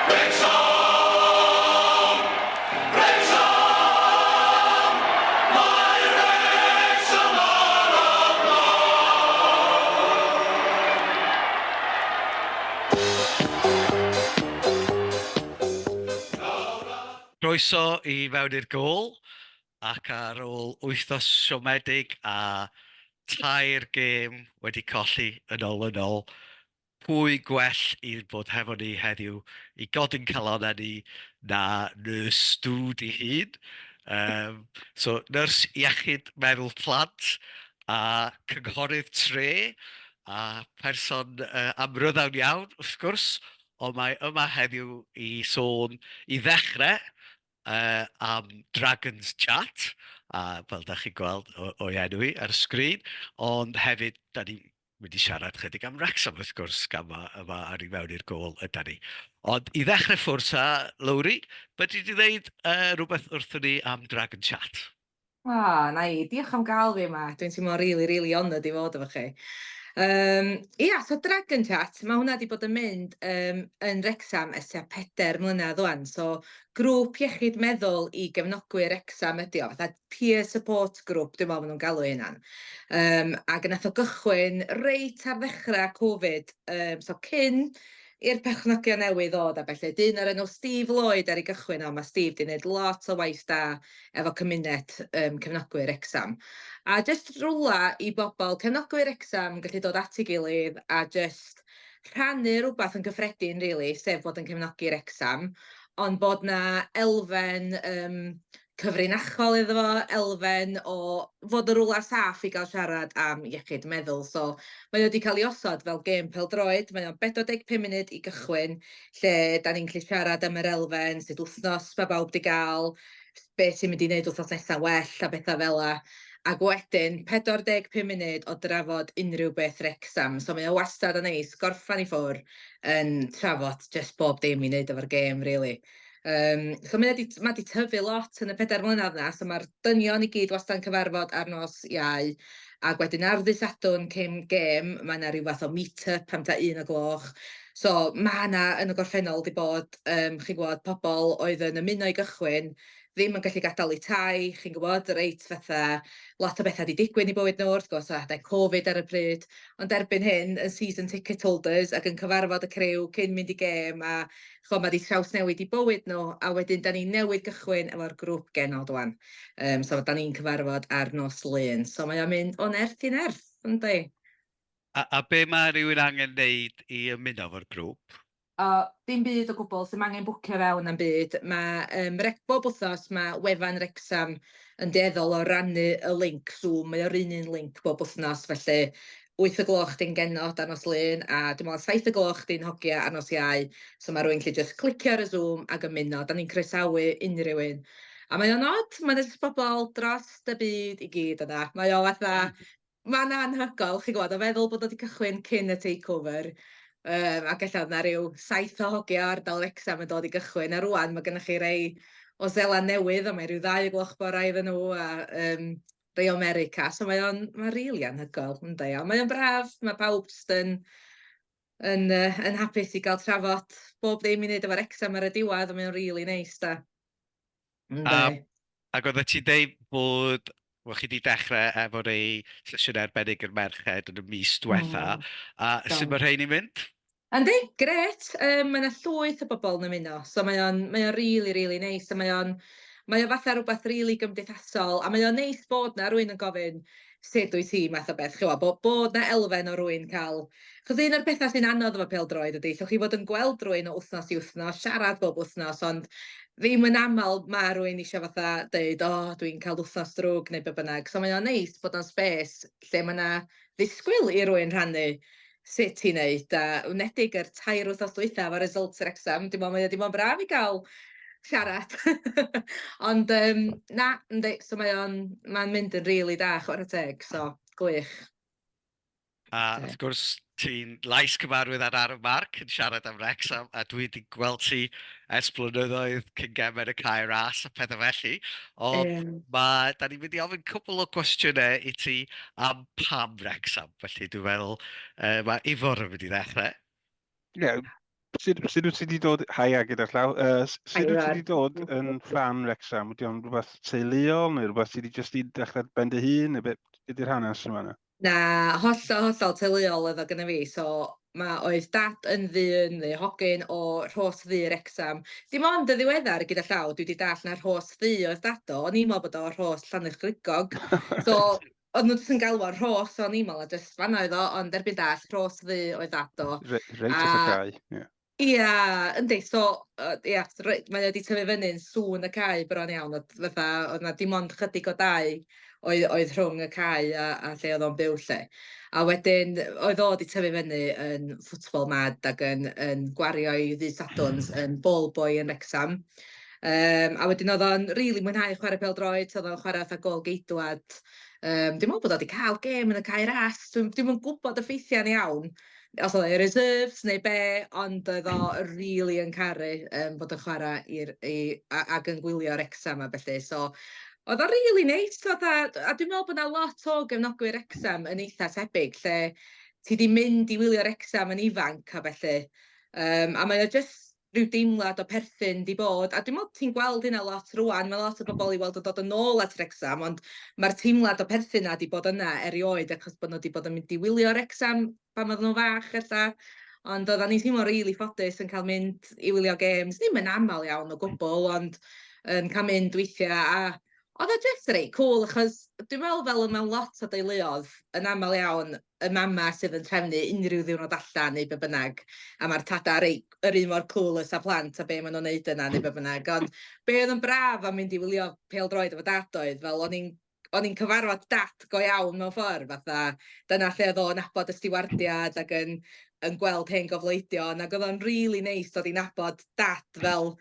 Wrecsam! Wrecsam! Mae Wrecsam ar y blaen! Croeso i fewn i'r gôl, ac ar ôl wythnos siomedig a tair gêm wedi colli yn olynol, pwy gwell i fod hefo ni heddiw i godi'n calonnau ni na Nyrs Dwd ei hun. Um, so, nyrs iechyd meddwl plant a cynghorydd tre a person uh, amryddawn iawn, wrth gwrs, ond mae yma heddiw i sôn i ddechrau uh, am Dragons Chat, a fel da chi'n gweld o'i enw i ar y sgrin, ond hefyd da ni'n mynd i siarad chydig am Wrexham wrth gwrs, gan ma yma ar i mewn i'r gôl yda ni. Ond i ddechrau ffwrdd ta, Lowri, fedri di ddeud uh, rhywbeth wrthyn ni am Dragon Chat? O, na i. Diolch am gael fi yma. Dwi'n teimlo really, really honoured i fod efo chi. Um, ia, so Dragon Chat, mae hwnna wedi bod yn mynd um, yn Wrexham ers tua 4 mlynedd wan. So, grŵp iechyd meddwl i gefnogwyr Wrexham ydi o, fatha peer support group, dwi'n meddwl maen nhw'n galw hynna'n. Um, ac nath o gychwyn reit ar ddechrau Covid, um, so cyn i'r perchnogion newydd ddod a felly, dyn o'r enw Steve Lloyd ar ei gychwyn o, mae Steve 'di wneud lot o waith da efo cymuned um, cefnogwyr Wrecsam. A jyst rwla i bobl cefnogwyr Wrecsam gallu dod at ei gilydd a jyst rhannu rhywbeth yn gyffredin, really, sef bod yn cefnogi Wrecsam, ond bod 'na elfen um, cyfrinachol iddo fo, elfen o fod yn rwla saff i gael siarad am iechyd meddwl. So mae o wedi cael ei osod fel gêm pêl-droed, mae o'n 45 munud i gychwyn, lle da ni'n gallu siarad am yr elfen, sut wythnos mae bawb 'di gael, beth sy'n mynd i wneud wythnos nesaf well a bethau fel 'na. Ac wedyn 45 munud o drafod unrhyw beth Wrecsam. So mae o wastad yn neis gorffan i ffwrdd yn trafod jyst bob dim i wneud efo'r gêm, really. Um, so mae 'di, mae 'di tyfu lot yn y 4 mlynedd 'na, so mae'r dynion i gyd wastad yn cyfarfod ar nos Iau, ac wedyn ar ddydd Sadwrn cyn gêm, mae 'na ryw fath o meet-up am tua 1 o gloch. So mae 'na yn y gorffennol 'di bod, um, chi'n gwybod, pobl oedd yn ymuno i gychwyn, ddim yn gallu gadael eu tai, chi'n gwybod, reit fatha lot o bethau 'di digwydd i bywyd nhw, wrth gwrs, adeg Covid ar y pryd, ond erbyn hyn yn season ticket holders ac yn cyfarfod y criw cyn mynd i gêm a ch'mo' ma' 'di trawsnewid 'u bywyd nhw, a wedyn 'dan ni newydd gychwyn efo'r grŵp genod 'wan. Yym so 'dan ni'n cyfarfod ar nos Lun, so mae o'n mynd o nerth i nerth, yndi? A, a be mae rhywun angen wneud i ymuno efo'r grŵp? O, dim byd o gwbl, 'sdim angen bwcio fewn na'm byd. Ma' yym bob wythnos ma' wefan Wrecsam yn dueddol o rannu y linc Zoom, mae o'r un un linc bob wythnos, felly 8 o gloch di'n genod ar nos Lun, a dwi'n meddwl 7 o gloch di'n hogia ar nos Iau, so ma' rywun gallu jyst clicio ar y Zoom ac ymuno. Dan ni'n croesawu unrhyw un. A mae o'n od, ma' 'na jyst bobl dros y byd i gyd yna. Mae o fatha, mae'n anhygoel, chi'n gwybod, o feddwl bod o 'di cychwyn cyn y takeover, yym, ac ella oedd 'na ryw 7 o hogia o ardal Wrecsam yn dod i gychwyn, a rŵan ma' gennych chi rei o Seland Newydd, a mae ryw 2 o gloch bora iddyn nhw, a yym rei o America, so mae o'n, mae'n rili anhygoel, yndi, ond mae o'n braf, mae pawb jyst yn, yn, uh, yn hapus i gael trafod bob ddim i wneud efo'r exam ar y diwedd, a mae o'n rili neis da. Yndi. A, ac oeddet ti'n deud bod, wel, chi wedi dechrau efo rei sesiynau arbennig i'r merched yn y mis diwetha, mm. a sut mae rhein i'n mynd? Yndi, grêt. Yym, mae 'na llwyth o bobl yn ymuno, so mae o'n mae o'n rili, rili neis, a mae o'n mae o fatha rywbeth rili gymdeithasol, a mae o'n neis bod 'na rywun yn gofyn "Sut wyt ti?" math o beth, chimod, bod 'na elfen o rywun cael... Achos un o'r pethau sy'n anodd efo pêl-droed ydy, allwch chi fod yn gweld rywun o wythnos i wythnos, siarad bob wythnos, ond ddim yn aml ma' rywun isio fatha deud "O, dwi'n cael wythnos drwg" neu be bynnag. So mae o'n neis bod o'n space lle ma' 'na ddisgwyl i rywun rhannu sut ti'n neud, a enwedig yr 3 wythnos dwytha efo results Wrecsam, dwi'n meddwl mae o 'di bod yn braf i gael siarad. Ond yym na, yndi, so mae o'n, mae'n mynd yn rili da, chwarae teg, so gwych. A wrth gwrs, ti'n lais cyfarwydd ar Ar y Marc yn siarad am Wrecsam, a dwi 'di gweld ti ers blynyddoedd cyn gemau yn y Cae Ras a pethau felly. Ond yeah. mae, da ni'n mynd i ofyn cwbl o gwestiynau i ti am pam Wrecsam. Felly dwi'n meddwl, uh, mae Ifor yn mynd i ddechrau. Ie, yeah, Sut, sut wyt ti wedi dod, haia gyda llaw, uh, sut wyt ti wedi dod yn ffan Wrexham? Ydy o'n rhywbeth teuluol neu rhywbeth ti wedi jyst i dechrau ben dy hun neu beth ydy'r hanes yma yna? Na, hollol, hollol teuluol oedd o gynna fi, so ma' oedd dad yn ddyn neu hogyn o Rhos Ddu Wrecsam. Dim ond yn ddiweddar gyda llaw dwi 'di dallt na Rhos Ddu oedd dad o, o'n i'n meddwl bod o Rhos Llanerchrugog. So oedd nhw jyst yn galw o'n Rhos o'n i'n meddwl a jyst fan'na oedd o, ond erbyn dallt Rhos Ddu oedd dad o. Reit wrth y cae, ie. Ia, yndi, so yy ia, mae o 'di tyfu fyny'n sŵn y cae bron iawn, oedd fatha, oedd 'na dim ond chydig o dai oedd oedd rhwng y cae a a lle oedd o'n byw 'lly. A wedyn oedd o 'di tyfu fyny yn football mad ac yn yn gwario ei ddydd Sadwrns yn ball boy yn Wrecsam. Yym a wedyn oedd o'n rili mwynhau chwarae pêl-droed, so oedd o'n chwarae fatha gôl-geidwad. Yym dwi'n meddwl bod o 'di cael gêm yn y Cae Ras, dwi'm dwi'm yn gwybod y ffeithiau'n iawn, os oedd e reserves neu be, ond oedd o rili yn caru yym bod yn chwarae i'r i a ac yn gwylio Wrecsam a ballu. So oedd o'n rili neis fatha, a dwi'n meddwl bod 'na lot o gefnogwyr Wrecsam yn eitha tebyg, lle ti 'di mynd i wylio Wrecsam yn ifanc a ballu, yym a mae o jyst ryw deimlad o perthyn 'di bod, a dwi'n meddwl ti'n gweld hynna lot rŵan, ma' lot o bobl i weld yn dod yn ôl at Wrecsam, ond ma'r teimlad o perthyn 'na 'di bod yna erioed achos bod nhw 'di bod yn mynd i wylio Wrecsam pan oedden nhw'n fach ella, ond oeddan ni'n teimlo rili ffodus yn cael mynd i wylio gêms, ddim yn aml iawn o gwbl, ond yn cael mynd weithiau, a oedd o jyst reit cŵl achos dwi'n meddwl fel mewn lot o deuluoedd, yn aml iawn y mama sydd yn trefnu unrhyw ddiwrnod allan neu be bynnag, a ma'r tada reit yr un mor clueless â plant a be maen nhw'n neud yna neu be bynnag, ond be oedd yn braf am mynd i wylio pêl-droed efo dad oedd fel o'n i'n o'n i'n cyfarfod dad go iawn mewn ffordd, fatha dyna lle oedd o'n nabod y stiwardiad ac yn yn gweld hen gofleidion, ac oedd o'n rili neis dod i nabod dad fel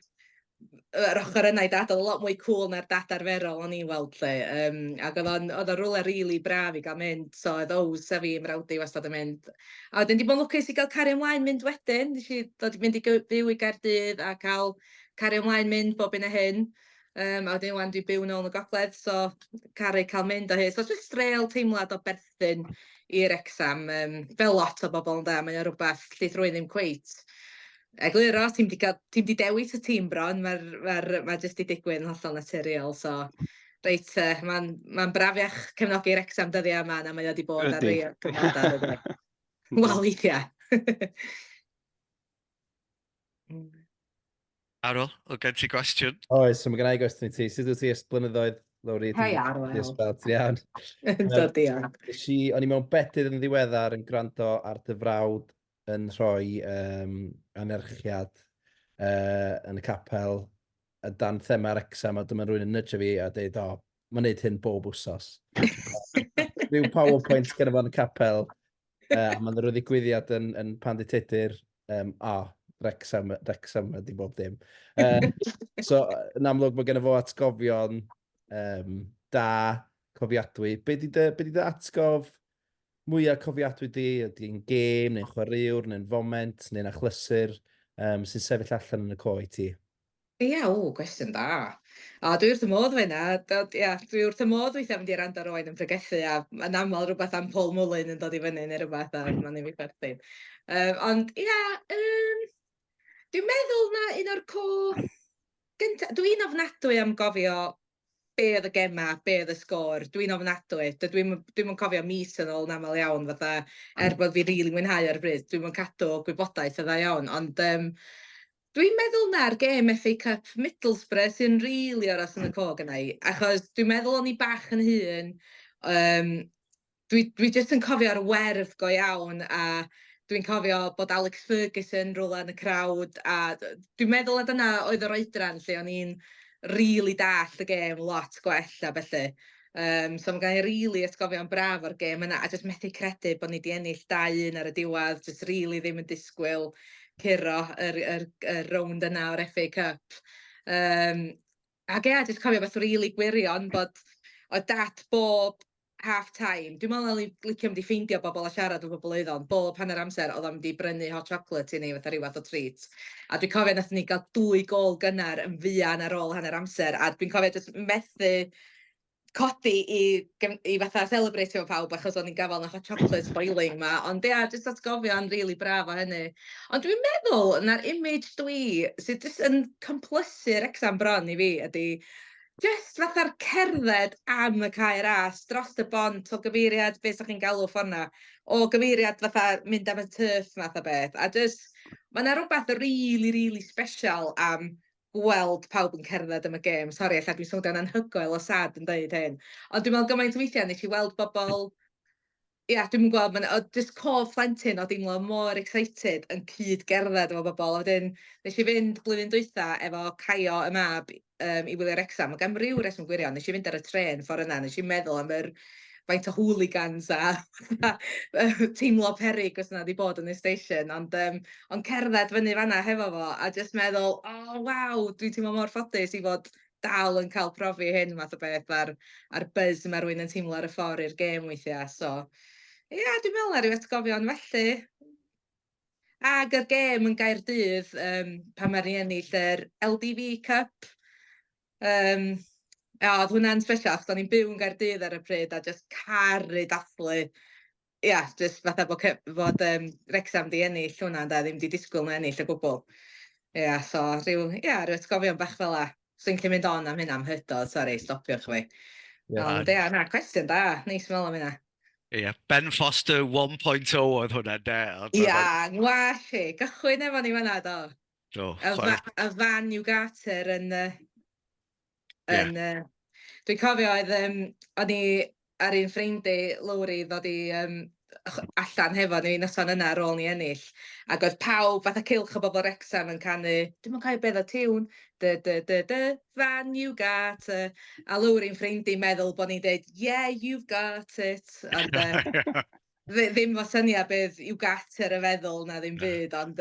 yr ochr yna i dad, oedd o lot mwy cŵl na'r dad arferol o'n i'n weld 'lly, yym ac oedd o'n oedd o'n rywle rili braf i gael mynd, so oedd Ows a fi mrawd i wastad yn mynd. A wedyn 'di bod yn lwcus i gael cario ymlaen mynd wedyn, nes i ddod i mynd i fyw i Gaerdydd a cael cario ymlaen mynd bob hyn a hyn, yym a wedyn 'wan dwi'n byw nôl yn y gogledd, so caru cael mynd o hyd. So jyst real teimlad o berthyn i Wrecsam, yym fel lot o bobl ynde, mae o rywbeth lleith rywun ddim cweit egluro, ti'm 'di cael, ti'm 'di dewis y tîm bron, mae'r mae'r mae jyst 'di digwydd yn hollol naturiol, so reit yy mae'n mae'n brafiach cefnogi Wrecsam dyddiau yma na mae o 'di bod ar rei o'r cyfnodau dydy. Wel, weithiau. Arwel, oedd gen ti gwestiwn? Oes, so mae gen i gwestiwn i ti. Sut wyt ti ers blynyddoedd, Lowri? Hei, Arwel. Ti'n iawn? Yndw, diolch. Nes i, o'n i mewn bedydd yn ddiweddar yn gwrando ar dy frawd yn rhoi um, anerchiad uh, yn y capel a dan thema Wrecsam, a dyma rhywun yn nudge fi a dweud, o, mae'n neud hyn bob wsos. Rhyw PowerPoint gyda fo yn y capel, uh, a mae'n rhyw ddigwyddiad yn, yn Pandy Tudur, um, o, Wrecsam, Wrecsam ydi bob dim. Uh, so, yn amlwg, mae gennym fo atgofion um, da, cofiadwy. Be di dy, be di dy atgof mwya cofiadwy di? Ydy hi'n gêm, neu'n chwaraewr, neu'n foment, neu'n achlysur um, sy'n sefyll allan yn y co i ti? Ia, ww, cwestiwn da. O, dwi wrth y modd efo hynna. Ia, dwi wrth y modd weithiau mynd i rando ar Owain yn pregethu a yn aml rhywbeth am Paul Mullin yn dod i fyny neu rhywbeth a mae'n ei fi chwerthin. Um, ond ia, um, dwi'n meddwl na un o'r co gynta, dwi'n ofnadwy am gofio be oedd y gema, be oedd y sgôr, dwi'n ofnadwy, dydw i'm dwi'm yn cofio mis yn ôl yn aml iawn fatha, er bod fi rili mwynhau ar y bryd, dwi'm yn cadw gwybodaeth yn dda iawn, ond yym dwi'n meddwl na'r gêm FA Cup Middlesbrough sy'n rili aros yn y co gynna i, achos dwi'n meddwl o'n i bach yn hŷn, yym dwi dwi jyst yn cofio'r werf go iawn a dwi'n cofio bod Alex Ferguson rywle yn y crowd a dwi'n meddwl na dyna oedd yr oedran lle o'n i'n rili dallt y gêm lot gwell a felly. Um, so mae gen i rili atgofion braf o'r gêm yna a jyst methu credu bod ni 'di ennill 2-1 ar y diwedd, jyst rili ddim yn disgwyl curo yr, yr, yr rownd yna o'r FA Cup. Um, ac ia, jyst cofio beth rili gwirion bod oedd dad bob half time, dwi'n meddwl o'n i'n licio mynd i ffeindio bobl a siarad efo bobl oedd o'n, bob hanner amser oedd o'n mynd i brynu hot chocolate i ni fatha ryw fath o treat. A dwi'n cofio nathon ni gael dwy gôl gynnar yn fuan ar ôl hanner amser, a dwi'n cofio jyst methu codi i i fatha celebratio efo pawb achos o'n i'n gafal yn y hot chocolate boiling 'ma, ond ia, jyst atgofion rili braf o hynny. Ond dwi'n meddwl na'r image dwi, sydd jyst yn complysu Wrecsam bron i fi, ydy jyst fatha'r cerdded am y Cae Ras drost y bont o gyfeiriad, be 'sa chi'n galw ffordd 'na, o gyfeiriad fatha mynd am y turf math o beth, a jyst ma' 'na rywbeth rili, rili sbesial am gweld pawb yn cerdded am y gêm. Sori, ella dwi'n swnio'n anhygoel o sad yn deud hyn, ond dwi'n meddwl gymaint o weithiau nes i weld bobl, ia, dwi'm yn gwybod, ma' 'na jyst cof plentyn o deimlo mor excited yn cyd-gerdded efo bobl. A wedyn nes i fynd blwyddyn dwytha efo Caio y mab i wylio Wrecsam, ac am ryw reswm gwirion nes i fynd ar y trên ffordd yna, nes i'm meddwl am yr faint o hooligans a teimlo peryg os yna 'di bod yn y station, ond yym ond cerdded fyny fan'na hefo fo a jyst meddwl, "O waw, dwi'n teimlo mor ffodus i fod dal yn cael profi hyn math o beth", a'r a'r buzz ma' rywun yn teimlo ar y ffordd i'r gêm weithiau. So ia, dwi'n meddwl na ryw atgofion felly. Ac yr gêm yn Gaerdydd, pan ma'r ni ennill yr LDV Cup. Ia, oedd hwnna'n special, achos o'n i'n byw yn Gaerdydd ar y pryd a jyst caru dathlu. Ia, jyst fatha bod fod Wrecsam 'di ennill hwnna ynde, ddim 'di disgwyl nhw ennill o gwbl. Ia, so rhyw, ia, rhyw atgofion bach fela. Swn i'n gallu mynd on am hynna am hydod, sori, stopiwch fi. Ond ia, na, cwestiwn da, neis meddwl am hynna. Ie, Ben Foster 1.0 oedd hwnna, de. Ia, ngwash i. Gychwyn efo ni fan'na, do. Do. Y, fa y fan Ugarte yn... yn yeah. Dwi'n cofio oedd, o'n i ar un ffrind i, Lowri, ddod i allan hefo ni noson yna ar ôl ni ennill, ac oedd pawb fatha cylch o bobl Wrecsam yn canu, dwi'm yn cofio be oedd y tiwn, dy dy dy dy, Van Ugarte, a Lowri'n ffrind i'n meddwl bod ni'n deud, yeah, you've got it, ond ddim fo syniad be oedd Ugarte ar y feddwl na ddim byd, ond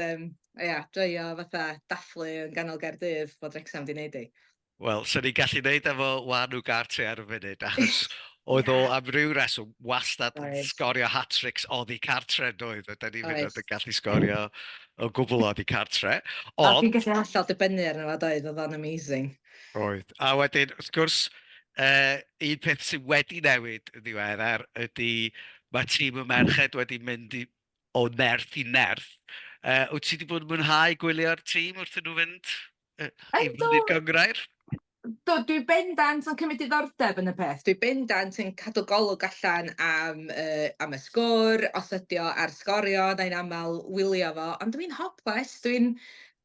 ia, joio fatha dathlu yn ganol Gaerdydd bod Wrecsam 'di neud hi. Wel, 'sen ni'n gallu neud efo Juan Ugarte ar y funud, achos oedd o am ryw reswm wastad yn sgorio hat-tricks oddi cartre, yn doedd? A dan ni'm hyd yn oed yn gallu sgorio o gwbl oddi cartre. Ond... Ti'n gallu hollol dibynnu arno fo, doedd? Oedd o'n amazing. Oedd. A wedyn, wrth gwrs, un peth sydd wedi newid yn ddiweddar ydy mae tîm y merched wedi mynd i, o nerth i nerth. Wyt ti wedi bod yn mwynhau gwylio'r tîm wrth iddyn nhw fynd i fyny'r gynghrair? Do, dwi bendant yn cymryd diddordeb yn y peth. Dwi bendant yn cadw golwg allan am, uh, am y sgôr, os ydi o ar sgorio, na i'n aml wylio fo, ond dwi'n hopeless, dwi'n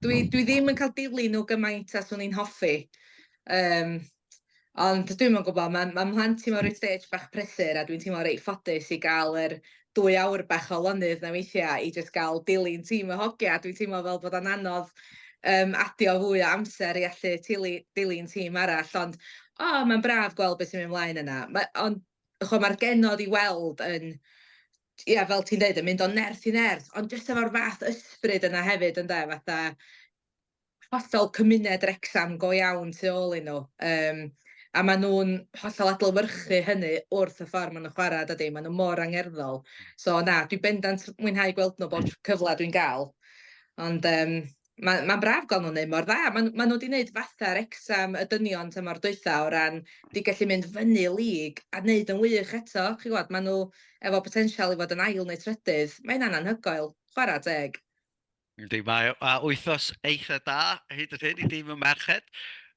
dwi, dwi ddim yn cael dilyn nhw gymaint a swn i'n hoffi. Um, Ond dwi'm yn gwybod, ma' ma' mhlant i mewn rhyw stage bach prysur a dwi'n teimlo reit ffodus i gael yr 2 awr bach o lonydd 'na weithiau i jyst gael dilyn tîm y hogia. Dwi'n teimlo fel bod o'n anodd yym adio fwy o amser i allu tili- dilyn tîm arall, ond o, mae'n braf gweld beth sy'n mynd mlaen yna. Ma'... Ond chimod, mae'r genod i weld yn, ia, fel ti'n deud, yn mynd o nerth i nerth, ond jyst efo'r fath ysbryd yna hefyd ynde, fatha hollol cymuned Wrecsam go iawn tu ôl i nhw. Yym, a maen nhw'n hollol adlewyrchu hynny wrth y ffordd maen nhw'n chwarae, dydy? Maen nhw mor angerddol. So na, dwi bendant mwynhau gweld nhw bob cyfle dwi'n gael. Ond yym, ma' mae'n braf gweld nhw'n neud mor dda. Maen maen nhw 'di wneud fatha Wrecsam y dynion tymor dwytha o ran 'di gallu mynd fyny league a wneud yn wych eto. Chi'n gwybod, maen nhw efo potensial i fod yn ail neu trydydd. Mae hynna'n anhygoel, chwarae teg. Yndi, mae a wythnos eitha da hyd yn hyn i dîm y merched.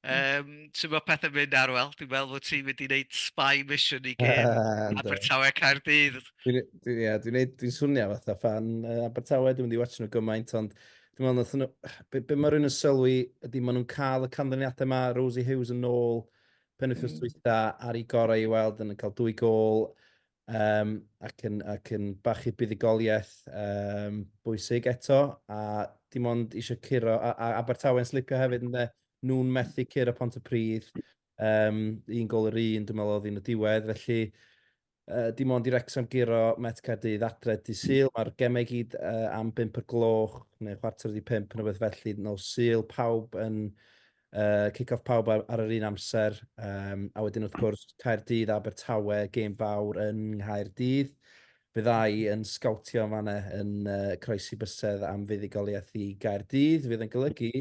Sut mae pethau'n mynd, Arwel? Dwi'n meddwl fod ti'n mynd i wneud spy mission i gêm Abertawe Caerdydd. Dwi'n dwi, yeah, dwi dwi swnio fatha fan Abertawe, dwi'n mynd i watch nhw gymaint, ond dwi'n meddwl nath nhw... Be, be mae rhywun yn sylwi ydy maen nhw'n cael y canlyniadau yma, Rosie Hughes yn ôl penwythnos mm. dwytha ar ei gorau i weld yn cael dwy gôl, um, ac, yn, ac yn bachu buddugoliaeth um, bwysig eto, a dim ond eisiau curo, a, a Abertawe'n slipio hefyd ynddo, nhw'n methu curo Pontypridd, um, un gol yr un, dwi'n meddwl oedd un o diwedd, felly uh, dim ond i Wrexham guro Met Caerdydd adre dydd Sul, mae'r gemau gyd uh, am 5 y gloch, neu chwarter wedi 5 neu beth felly, nos Sul, pawb yn Uh, kick-off pawb ar, ar yr un amser. Um, a wedyn wrth gwrs Caerdydd, Abertawe, gêm fawr yn Nghaerdydd. Fyddai yn sgawtio yn fanna yn uh, croesi bysedd am fuddugoliaeth i Gaerdydd, fydd yn golygu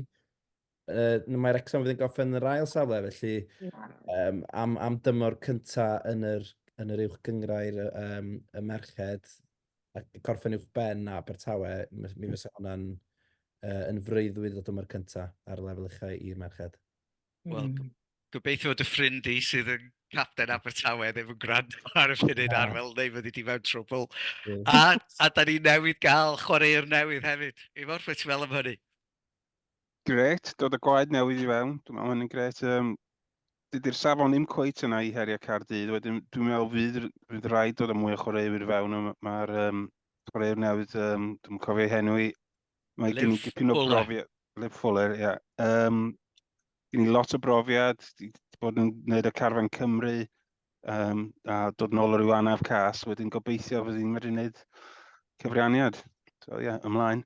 Mae Wrexham fydd yn gorffen yn yr ail safle, felly um, am, am dymor cynta yn yr, yn yr uwch gyngrair um, y merched, a gorffen uwch ben a Abertawe, mi fysa hwnna'n uh, yn freuddwyd o dymor cynta ar y lefel uchau i'r merched. Wel, mm. Gobeithio fod y ffrind i sydd yn capten Abertawe ddim yn gwrando ar y funud yeah. Arwel, neu fyddi di mewn trwbl. Yeah. A, a da ni newydd gael chwaraewr newydd hefyd. Ifor, beth ti'n meddwl am hynny? Gret, dod â gwaed newydd i fewn. Dwi'n meddwl hynny'n gret. Um, dydy'r safon ddim cweit yna i heriau Caerdydd. Wedyn dwi'n meddwl fydd, fydd rhaid dod â mwy o chwaraewyr i fewn. Mae'r um, chwaraewr newydd, um, dwi'n cofio ei henw i, mae gen i gipyn o brofiad. Liv Fuller, ie. Yeah. Um, gen i lot o brofiad, di bod yn gwneud y carfan Cymru, um, a dod nôl o ryw anaf cas, wedyn gobeithio fydd hi'n medru gwneud cyfraniad. So ie, yeah, ymlaen.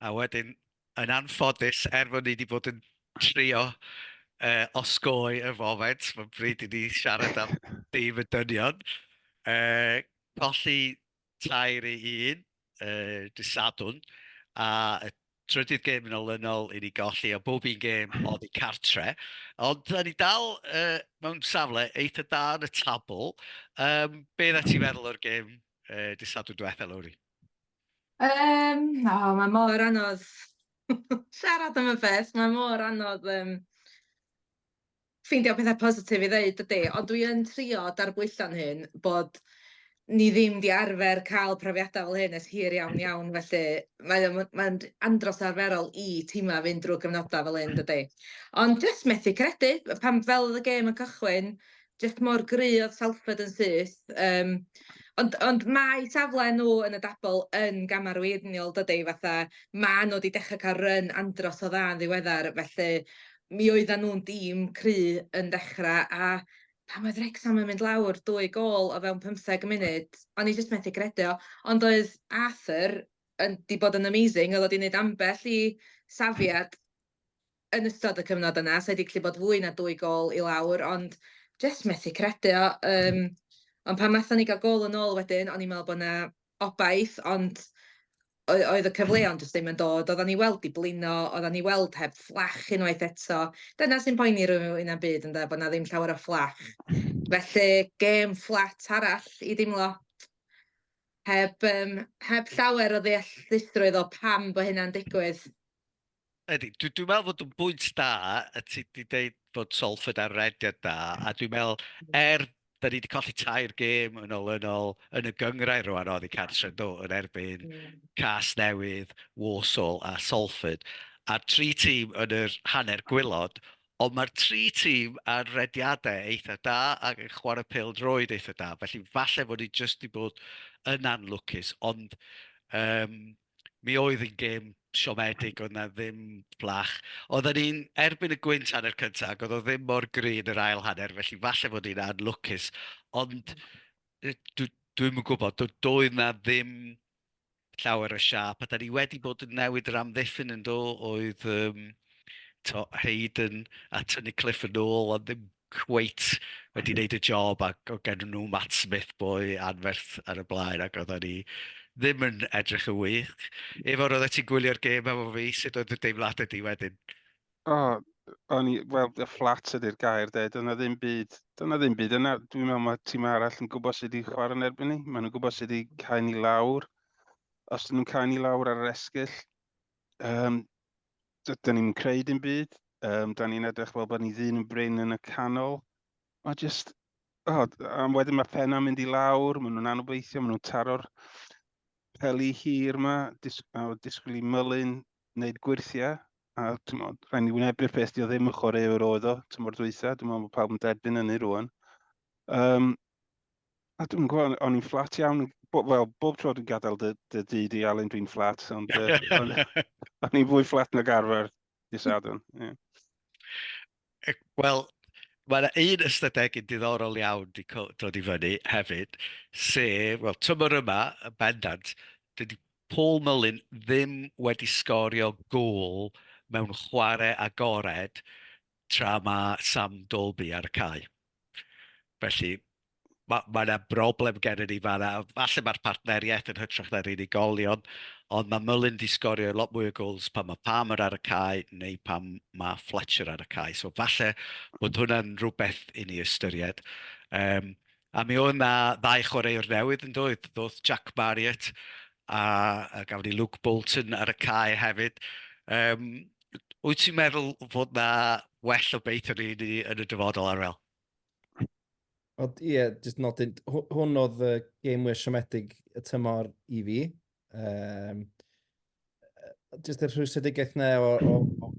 A wedyn, yn anffodus, er fod ni wedi bod yn trio uh, osgoi y foment, mae'n bryd i ni siarad am dîm y dynion. Uh, colli 3 i 1 uh, dy Sadwrn, a y trydydd gêm yn olynol i ni golli, a bob un gêm oddi cartre. Ond da ni dal uh, mewn safle eitha da yn y tabl. Um, be na ti'n meddwl o'r gêm dy Sadwrn diwetha, Lowri? Um, oh, mae mor anodd siarad am y peth. Mae mor anodd um, ffeindio pethau positif i ddeud, dydy. Ond dwi yn trio darbwyllo'n hyn bod ni ddim di arfer cael profiadau fel hyn ers hir iawn iawn, felly mae'n mae andros arferol i tîmau fynd drwy gyfnodau fel hyn, dydy. Ond jyst methu credu, pan fel oedd y gêm yn cychwyn, jyst mor gry oedd Salford yn syth. Um, ond, ond mae safle nhw yn y dabl yn gamarweiniol, dydy, fatha ma nhw wedi dechrau cael run andros o dda yn ddiweddar, felly mi oedden nhw'n dîm cry yn dechrau, a pan oedd Wrexham yn mynd lawr dwy gôl o fewn 15 munud, o'n i jyst methu credu o. Ond oedd Arthur yn, di bod yn amazing, oedd o wedi gwneud ambell i safiad yn ystod y cyfnod yna, so wedi gallu bod fwy na dwy gôl i lawr, ond jyst methu credu o. Um, ond pan nathon ni gael gôl yn ôl wedyn, o'n i'n meddwl bod 'na obaith, ond oedd y cyfleon jyst ddim yn dod. Oedden ni weld i blino, oedden ni weld heb fflach unwaith eto. Dyna sy'n poeni rhywun yn byd, ynde, bod 'na ddim llawer o fflach. Felly, gêm fflat arall i deimlo. Heb, um, heb llawer o ddeallusrwydd o pam bod hynna'n digwydd. Ydy, dwi'n dwi meddwl fod yn bwynt da, a ti wedi dweud bod Salford ar rediad da, a dwi'n meddwl, er da ni wedi colli tair gêm yn olynol yn y gynghrair rwan oddi cartre, do, yn erbyn Casnewydd, Walsall a Salford, a'r tri tîm yn yr hanner gwaelod, ond mae'r tri tîm ar rediadau eitha da ac yn chwarae pêl-droed eitha da, felly falle fod ni jyst wedi bod yn anlwcus, ond um, mi oedd yn gêm siomedig, oedd na ddim fflach. Oedden ni'n erbyn y gwynt hanner cyntaf, ac oedd o ddim mor gry yn yr ail hanner, felly falle fod ni'n anlwcus. Ond dwi'n dwi yn gwybod, doedd na ddim llawer o siâp, a da ni wedi bod yn newid yr amddiffyn yn do, oedd um, to, Hayden a tynnu Cliff yn ôl, ond ddim cweit wedi wneud y job, ac oedd gen nhw Matt Smith boi anferth ar y blaen, ac oedden ni ddim yn edrych yn wych. Ifor, oeddet ti'n gwylio'r gêm efo fi, sut oedd y deimladau di wedyn? O, o'n i, wel, y fflat ydy'r gair, de, dyna ddim byd, dyna ddim byd yna. Dwi'n meddwl mae tîm arall yn gwybod sut i chwarae yn erbyn ni. Maen nhw'n gwybod sut i cael ni lawr. Os dyn nhw'n cael ni lawr ar yr esgyll, um, dyn ni'n creu dim byd. Um, da ni'n edrych fel bod ni ddyn yn brin yn y canol. Mae just, oh, a wedyn mae penna'n mynd i lawr, maen nhw'n anobeithio, maen nhw'n taro'r peli hir yma, dis, a disgwyl i Mullin wneud gwyrthiau. A ti'n meddwl, rhaid ni wynebu'r peth, di o ddim yn chwaraewr oedd o tymor dwytha, dwi'n meddwl bod pawb yn derbyn hynny rwan. Um, a dwi'n gwybod, o'n i'n fflat iawn, bo, wel, bob tro dwi'n gadael dy, dy dŷ di, Alun, dwi'n fflat, ond uh, o'n on i'n fwy fflat nag arfer dy Sadwrn. Yeah. Wel, mae yna un ystadegyn diddorol iawn wedi dod i fyny hefyd, sef, wel, tymor yma, yn bendant, dydy Paul Mullin ddim wedi sgorio gôl mewn chwarae agored tra mae Sam Dalby ar y cae. Felly, Mae ma 'na broblem gennym ni fan'na. Falle mae'r partneriaeth yn hytrach na'r unigolion, ond mae Mullin 'di sgorio lot mwy o gols pan mae Palmer ar y cae neu pan mae Fletcher ar y cae. So falle bod hwnna'n rhywbeth i ni ystyried. Um, a mi oedd 'na ddau chwaraewr newydd yn doedd? Ddoth Jack Marriott a, a gafon ni Luke Bolton ar y cae hefyd. Um, wyt ti'n meddwl fod 'na well obeithio ni yn y dyfodol, Arwel? Ond ie, jyst nodyn, hwn oedd y gêm mwyaf siomedig y tymor i fi. Um, jyst y rhwystredigaeth na o, o, o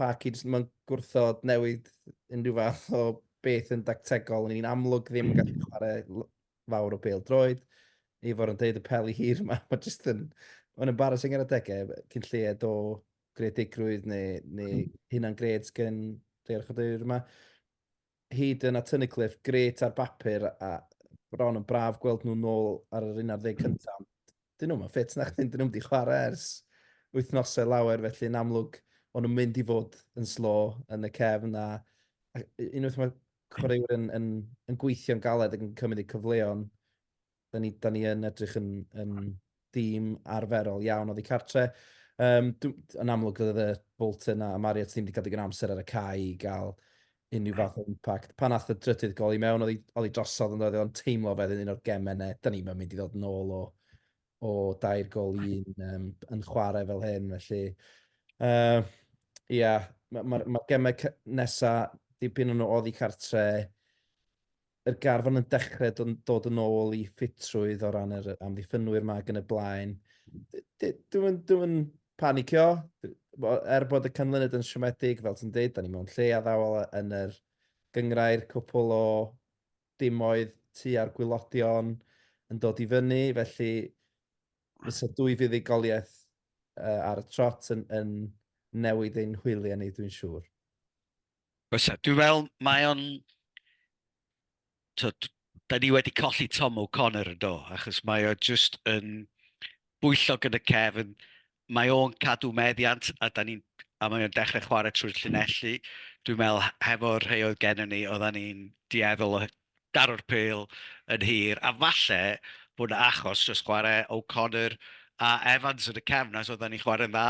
Parky, jyst mae'n gwrthod newid unrhyw fath o beth yn dactegol. Ni'n amlwg ddim yn gallu chwarae fawr o bêl droed. Ifor yn deud y peli hir yma, mae jyst yn, mae'n embarrassing ar adegau, cyn lleied o greadigrwydd neu, neu hunan gred gen rhai o'r chwaraewyr yma. Hayden a Tunnicliffe, grêt ar bapur a bron yn braf gweld nhw nôl ar yr 11 cyntaf. Dyn nhw'm yn ffit na chdi, dyn nhw'm wedi chwarae ers wythnosau lawer, felly yn amlwg o'n nhw'n mynd i fod yn slo yn y cefn a, a unwaith mae chwaraewyr yn, yn, yn gweithio'n galed ac yn cymryd eu cyfleon, da ni, da ni yn edrych yn, yn dîm arferol iawn oddi cartre. Um, yn amlwg, oedd y Bolton a Marriott ddim wedi cael digon amser ar y cae i gael unrhyw fath o impact. Pan nath y drydydd gol i mewn, oedd hi drosodd yn dod, o'n teimlo fel un o'r gemau ne, da ni'n mynd i ddod yn ôl o, o dair gol i un um, yn chwarae fel hyn, felly uh, ia, mae'r ma, ma gemau nesaf, dipyn o'n nhw oddi cartre, yr garfan yn dechrau dod, dod yn ôl i ffitrwydd o ran yr amddiffynwyr ma ac yn y blaen. Dwi'n dwi panicio, er bod y canlyniad yn siomedig, fel ti'n dweud, da ni mewn lle addawol yn yr gyngrair, cwpl o dimoedd tua'r gwylodion yn dod i fyny, felly fysa dwy fuddugoliaeth uh, ar y trot yn, yn newid ein hwyliau ni, dwi'n siŵr. Fysa. Dwi'n meddwl mae o'n... Tyd, da ni wedi colli Tom O'Connor yn do, achos mae o just yn bwyllog yn y cefn, mae o'n cadw meddiant a, da ni'n, a mae o'n dechrau chwarae trwy'r llinelli. Dwi'n meddwl hefo'r rhai oedd gennym ni, oedden ni'n dueddol o daro'r pêl yn hir, a falle bod 'na achos dros chwarae O'Connor a Evans yn y cefn, achos oedden ni'n chwarae'n dda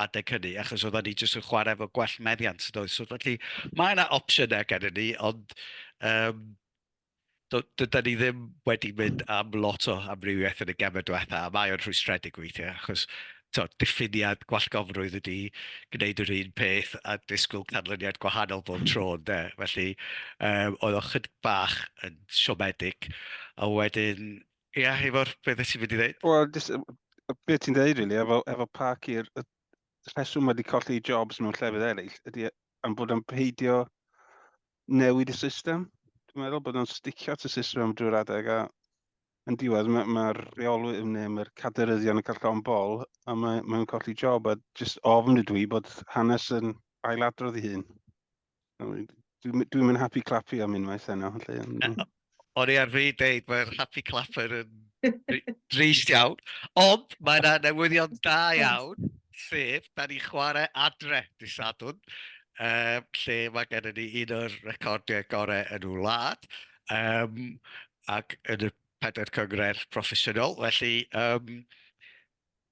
adeg hynny, achos oedden ni jyst yn chwarae efo gwell meddiant, yn doedd? So felly mae yna opsiynau gennym ni, ond um, dydan ni ddim wedi mynd am lot o amrywiaeth yn y gemau diwetha, a mae o'n rhwystredig weithiau, achos tibod, diffiniad gwallgofrwydd ydy gwneud yr un peth a disgwyl canlyniad gwahanol bob tro, ynde? Felly, um, oedd o chydig bach yn siomedig. A wedyn, ia, yeah, Ifor, beth ti'n mynd i ddeud? Wel, just, beth ti'n dweud, really, efo, efo Parker, y rheswm wedi colli jobs mewn llefydd eraill ydy am bod o'n peidio newid y system. Dwi'n meddwl bod o'n sticio at y system drwy'r adeg a yn diwedd mae'r ma rheolwyr neu mae'r caderyddion yn cael llon bol a mae'n mae colli job a jyst ofn ydw i bod hanes yn ailadrodd ei hun. Dwi'n dwi mynd happy clappy am unwaith heno. Felly, O'n i ar fi deud, mae'r happy clapper yn drist iawn. Ond mae yna newyddion da iawn, sef, da ni chwarae adre dy Sadwrn, um, lle mae gennym ni un o'r recordiau gorau yn y wlad. Um, ac yn y pedair cynghrair proffesiynol. Felly, um,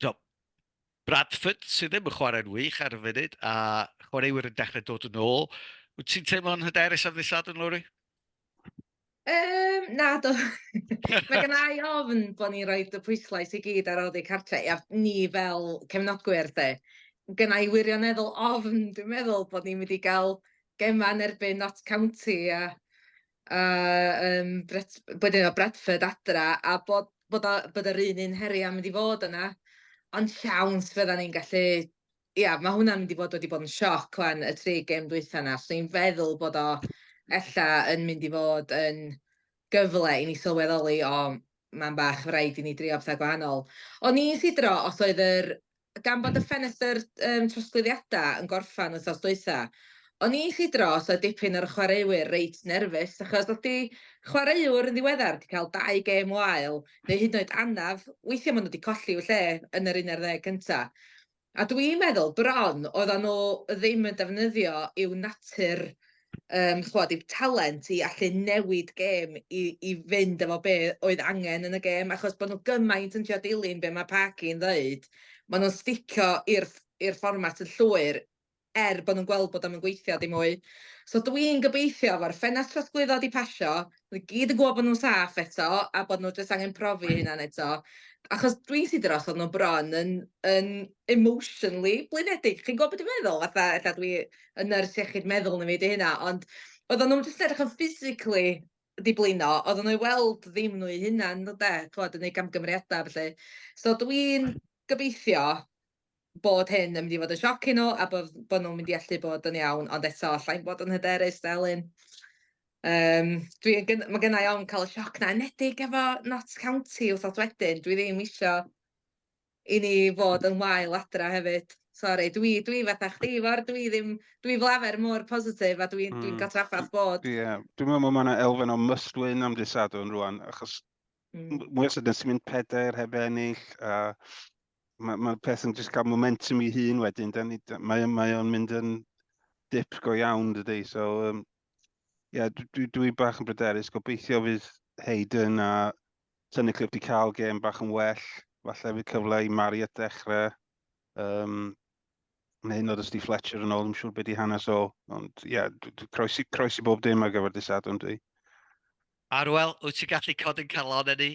so, Bradford sydd ddim yn chwarae'n wych ar y funud, a chwaraewyr yn dechrau dod yn ôl. Wyt ti'n teimlo'n hyderus am ddydd Sadwrn, Lowri? Um, na, do. Mae gen i ofn bod ni'n rhoi y pwyslais i gyd ar oddi cartre, a ni fel cefnogwyr, de. Gen i wirioneddol ofn, dwi'n meddwl, bod ni'n mynd i gael gemau yn erbyn Notts County a a yym Bret- wedyn o Bradford adra a bod bod o bod yr un un heriau yn mynd i fod yna. Ond siawns fyddan ni'n gallu... Ia, ma' hwnna'n mynd i fod wedi bod yn sioc 'wan y tri gêm dwytha 'na. So i'n feddwl bod o ella yn mynd i fod yn gyfle i ni sylweddoli, o, ma'n bach rhaid i ni drio pethau gwahanol. O'n i'n sidro os oedd yr gan bod y ffenestr um, trosglwyddiadau yn gorffan wythnos dwytha, o'n i'n sidro os oedd dipyn o'r chwaraewyr reit nerfus, achos oedd di chwaraewr yn ddiweddar wedi cael dau gêm wael, neu hyd yn oed anaf, weithiau maen nhw wedi colli i'w lle yn yr 11 cynta. A dwi'n meddwl bron oedden nhw ddim yn defnyddio i'w natur. um, chwod, eu talent i allu newid gêm i, i fynd efo be oedd angen yn y gêm, achos bod nhw gymaint yn trio dilyn be mae Parky'n ddeud, maen nhw'n sticio i'r i'r fformat yn llwyr, er bod nhw'n gweld bod o'm yn gweithio dim mwy. So dwi'n gobeithio efo'r ffenest trosglwyddo 'di pasio, nhw gyd yn gwybod bod nhw'n saff eto, a bod nhw jyst angen profi eu hunain eto. Achos dwi'n sydd dros oedd nhw bron yn, yn emotionally blinedig. Chi'n gwybod beth dwi'n meddwl? Fatha, ella dwi yn nyrs iechyd meddwl na fi 'di hynna, ond oedden nhw'n jyst edrych yn physically 'di blino, oedden nhw i weld ddim nhw eu hunain, de, ch'mod, yn neud camgymeriadau a ballu. So dwi'n gobeithio bod hyn yn mynd i fod yn sioc i nhw a bod, bod nhw'n mynd i allu bod yn iawn, ond eto, alla i'm bod yn hyderus, Delyn. Um, dwi, mae gennau ofn cael y sioc na, enedig efo Notts County wrth wedyn, dwi ddim isio i ni fod yn wael adra hefyd. Sori, dwi, dwi fatha chdi, for, dwi ddim, dwi fel arfer mor positif a dwi'n dwi cael trafferth bod. Ie, yeah. Dwi'n meddwl mae yna elfen o must win am dydd Sadwrn rwan, achos mwy o sydyn sy'n mynd pedair heb ennill, a mae'r ma peth yn just cael momentum i hun wedyn, da ni, mae, mae o'n mynd yn dip go iawn, dydy. So, um, yeah, dwi, dwi, dwi bach yn bryderus. Gobeithio fydd Hayden a Tunnicliffe wedi cael gêm bach yn well. Falle fydd cyfle i Marriott dechrau. Um, neu nod os di Fletcher yn ôl, ddim siŵr beth di hanes o. Ond ie, yeah, croesi, croesi bob dim ar gyfer dydd Sadwrn dwi. Arwel, wyt ti'n gallu codi'n calon ni?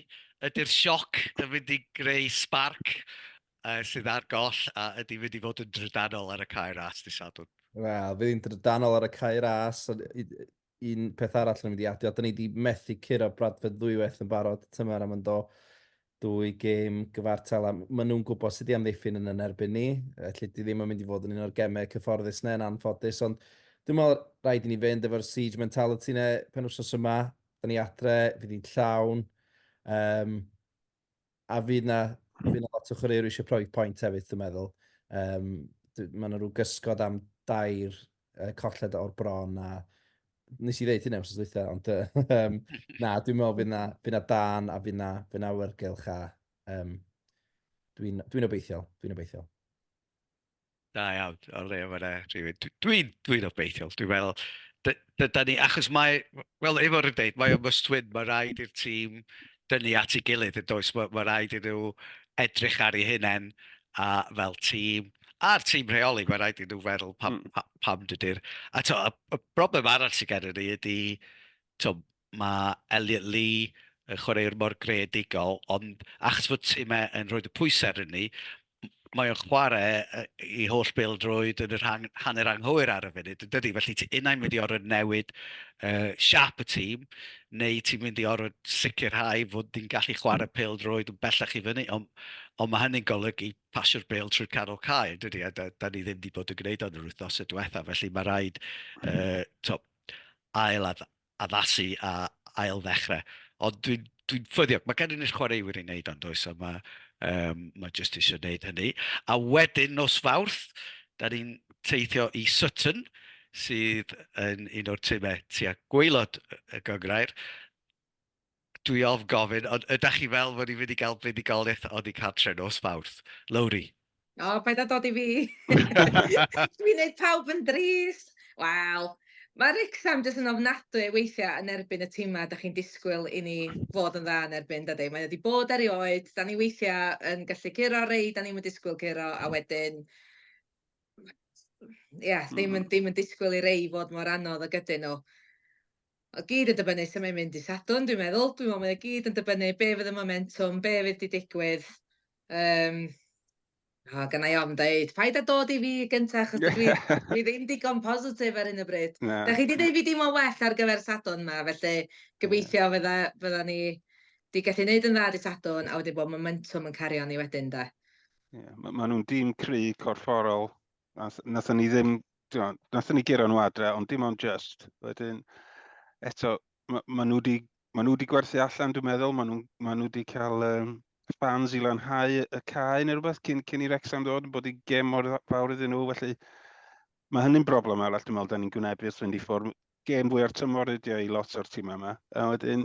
Ydy'r sioc yn mynd i greu sparc sydd ar goll a ydy mynd i fod yn drydanol ar y Cae Ras dydd Sadwrn? Wel, fydd hi'n drydanol ar y Cae Ras. Un peth arall yn mynd i adio, da ni wedi methu curo Bradford ddwywaith yn barod tymor am yn do dwy gêm gyfartal a maen nhw'n gwybod sut i amddiffyn yn yn erbyn ni, felly di ddim yn mynd i fod yn un o'r gemau cyfforddus na yn anffodus, ond dwi'n meddwl rhaid i ni fynd efo'r siege mentality na penwythnos yma, da ni adre, fydd hi'n llawn, um, a fydd na, fydd na lot o chwaraewyr eisiau profi pwynt hefyd, dwi'n meddwl. Um, mae yna rhyw gysgod am dair uh, colled o'r bron a nes i ddeud hynna wrth dweitha, ond um, na, dwi'n meddwl fydd na, fydd na dan a fydd na, fydd na awyrgylch a um, dwi'n dwi obeithiol, dwi'n obeithiol. Da iawn, o le mae yna rhywun. Dwi'n dwi obeithiol, dwi'n meddwl, da ni, achos mae, wel, efo'r yn dweud, mae o must win, mae rhaid i'r tîm dynnu at ei gilydd, yn does, mae, mae rhaid i nhw edrych ar eu hunain a fel tîm, a'r tîm rheoli, mae rhaid i nhw feddwl pam, pam, pam dydy'r... A to, y, y broblem arall sydd gennym ni ydy, to, mae Elliot Lee yn chwaraewr mor greadigol, ond achos fod timau yn rhoi y pwysau arnyn ni, mae o'n chwarae i holl bêl-droed yn yr hang, hanner anghywir ar y funud, yn dydy? Felly ti unai'n mynd i orfod newid uh, siap y tîm, neu ti'n mynd i orfod sicrhau fod ni'n gallu chwarae pêl-droed yn bellach i fyny, ond on mae hynny'n golygu pasio'r bêl trwy'r canol cae, yn dydy? A da, da ni ddim wedi bod yn gwneud o'n yr wythnosau diwetha, felly mae rhaid uh, to, ail addasu a ail ddechrau. Ond dwi'n dwi ffyddiog, mae gennym ni'r chwaraewyr i wneud ond oes, a mae, um, mae jyst eisiau gwneud hynny. A wedyn nos Fawrth, da ni'n teithio i Sutton, sydd yn un o'r timau tua gwaelod y gynghrair. Dwi ofn gofyn, ond ydych chi fel fod ni'n mynd i gael buddugoliaeth oddi cartre nos Fawrth? Lowri? O, paid â dod i fi. Dwi'n neud pawb yn drist. Wel, mae Wrexham jyst yn ofnadwy weithiau yn erbyn y timau da chi'n disgwyl i ni fod yn dda yn erbyn, dydy. Mae wedi bod erioed, da ni weithiau yn gallu curo rei, da ni'n disgwyl curo, a wedyn, ie, yeah, ddim, yn, ddim yn disgwyl i rei fod mor anodd ag ydyn nhw. O gyd yn dibynnu sut mae'n mynd i Sadwrn, dwi'n meddwl. Dwi'n meddwl mae o gyd yn dibynnu be fydd y momentum, be fydd 'di digwydd. Um, o, gynna i ofn deud, paid â dod i fi gynta, achos dwi, dwi ddim digon positif ar hyn o bryd. Na. Da chi wedi deud fi dim ond well ar gyfer Sadwrn ma, felly gobeithio fydda, fydda ni di gallu neud yn dda di Sadwrn, a wedyn bod momentum yn cario ni wedyn, da. Yeah, ma, ma nhw'n dîm cry corfforol. Nath, nathon ni ddim, nathon ni guro nhw adre, ond dim ond just. Wedyn, eto, ma, ma nhw wedi ma nhw wedi gwerthu allan, dwi'n meddwl. Maen nhw, ma nhw wedi cael um, fans i lanhau y cae neu rhywbeth cyn, cyn i Wrexham ddod, bod i gem mor fawr iddyn nhw. Felly, mae hynny'n broblem arall, dwi'n meddwl, da ni'n gwynebu wrth fynd i ffwrdd. Gêm fwy o'r tymor ydi o i lot o'r tîmau yma. A wedyn,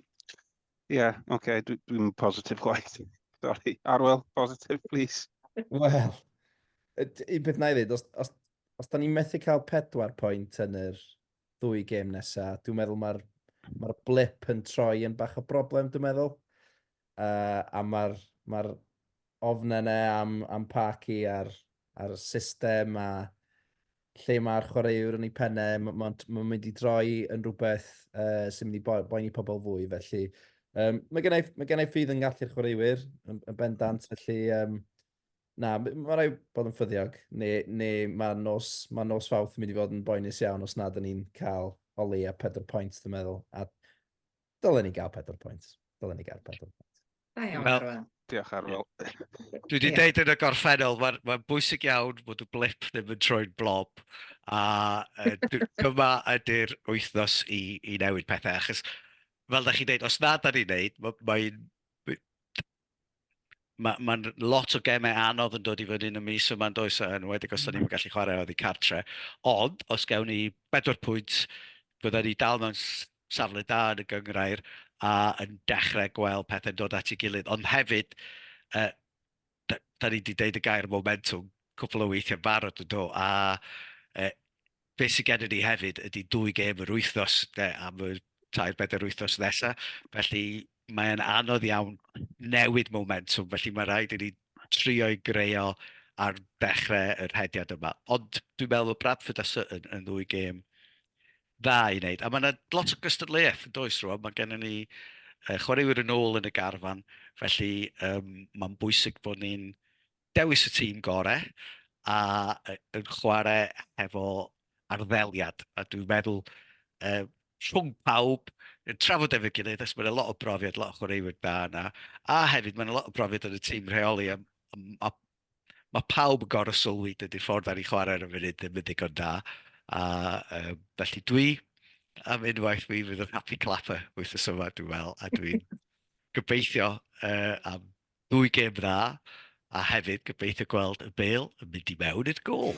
ie, yeah, oce, okay, dwi'n dwi, positif chwaith. Sorry. Arwel, positif, please. Wel, un peth na i ddweud, os, os, os da ni'n methu cael pedwar pwynt yn yr ddwy gêm nesaf. Dwi'n meddwl mae'r mae blip yn troi yn bach o broblem, dwi'n meddwl. A mae'r mae ofnau yna am Parky a'r system a lle mae'r chwaraewr yn ei pennau, mae'n ma mynd i droi yn rhywbeth sy'n mynd i boeni pobl fwy, felly mae gennau, mae gennau ffydd yn gallu'r chwaraewyr yn bendant, felly na, mae rhaid bod yn ffyddiog, neu mae nos Fawrth yn mynd i fod yn boenus iawn os nad ydyn ni'n cael o leia 4 pwynt, dwi'n meddwl, a dylen ni gael 4 pwynt, dylen ni gael 4 pwynt. Da iawn, Arwel. Diolch, Arwel. Dwi wedi deud yn y gorffennol, mae'n bwysig iawn bod y blip ddim yn troi'n blob, a dyma ydy'r wythnos i newid pethau, achos fel da chi'n deud, os na da ni'n neud, mae'n ma lot o gemau anodd yn dod i fyny yn y mis yma, yn does, yn enwedig os da ni'n gallu chwarae oddi cartre. Ond, os gewn ni 4 pwynt, fydda ni dal mewn safle da yn y gynghrair a yn dechrau gweld pethau'n dod at ei gilydd. Ond hefyd, da ni wedi deud y gair momentwm cwpl o weithiau barod yn do, a beth sydd gennym ni hefyd ydy 2 gêm yr wythnos de, am y 3-4 wythnos nesaf, felly mae'n anodd iawn newid momentwm, felly mae rhaid i ni trio i greu o ar dechrau yr rhediad yma. Ond dwi'n meddwl bod Bradford a Sutton yn ddwy gêm dda i wneud. A mae yna lot o gystadleuaeth yn does rwan. Mae gennym ni chwaraewyr yn ôl yn y garfan, felly mae'n bwysig bod ni'n dewis y tîm gorau a yn chwarae hefo arddeliad. A dwi'n meddwl rhwng pawb, yn trafod efo'i gilydd, achos mae'n lot o brofiad, lot o chwaraewyr da yna, a hefyd mae'n lot o brofiad yn y tîm rheoli, a mae pawb yn gorfod sylwi dydy'r ffordd ar ei chwarae ar y funud ddim yn ddigon da. A felly dwi, am unwaith, mi fydd yn happy clapper wythnos yma, dwi'n meddwl, a dwi'n gobeithio am ddwy gêm dda, a hefyd gobeithio gweld y bêl yn mynd i mewn i'r gôl.